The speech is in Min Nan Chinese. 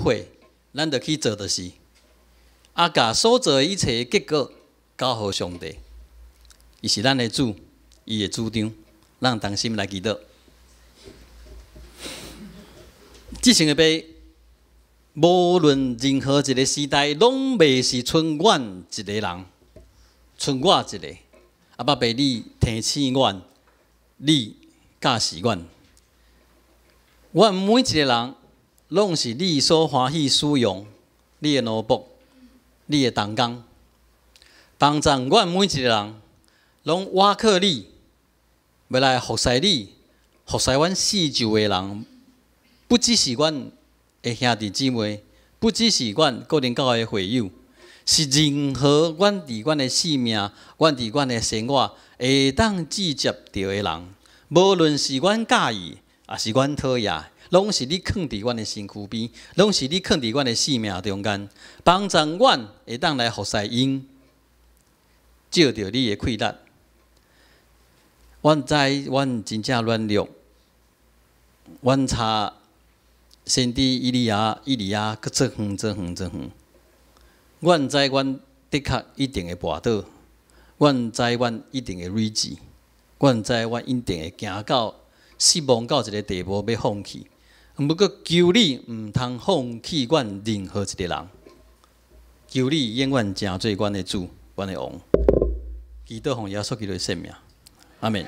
會，咱就去做就是。啊，共所做的一切結果交予上帝，伊是咱的主，伊的主張，咱同心來祈禱。至聖的爸，無論任何一個時代，攏袂是賰阮一个人，賰我一個。阿爸爸，你提醒阮，你教示阮，阮每一个人，攏是你所歡喜使用，你的奴僕，你的同工，幫助阮每一个人，攏倚靠你，欲來服侍你，服侍阮四周的人，不只是阮的兄弟姊妹，不只是阮個人教會的會友，是任何阮佇阮的生命、阮佇阮的生活會當接觸著的人，無論是阮佮意，抑是阮討厭，攏是你囥佇阮的身軀邊，攏是你囥佇阮的生命中間，幫助阮會當來服侍𪜶，藉著你的氣力。阮知阮真正軟弱，阮差先知以利亞，以利亞閣足遠足遠足遠。阮知阮的確一定會跋倒，阮知阮一定會累死，阮知阮一定會行到失望到一个地步，欲放棄。毋過求你毋通放棄阮任何一个人，求你永遠成做阮的主，阮的王。祈禱奉耶穌基督的聖名，阿們。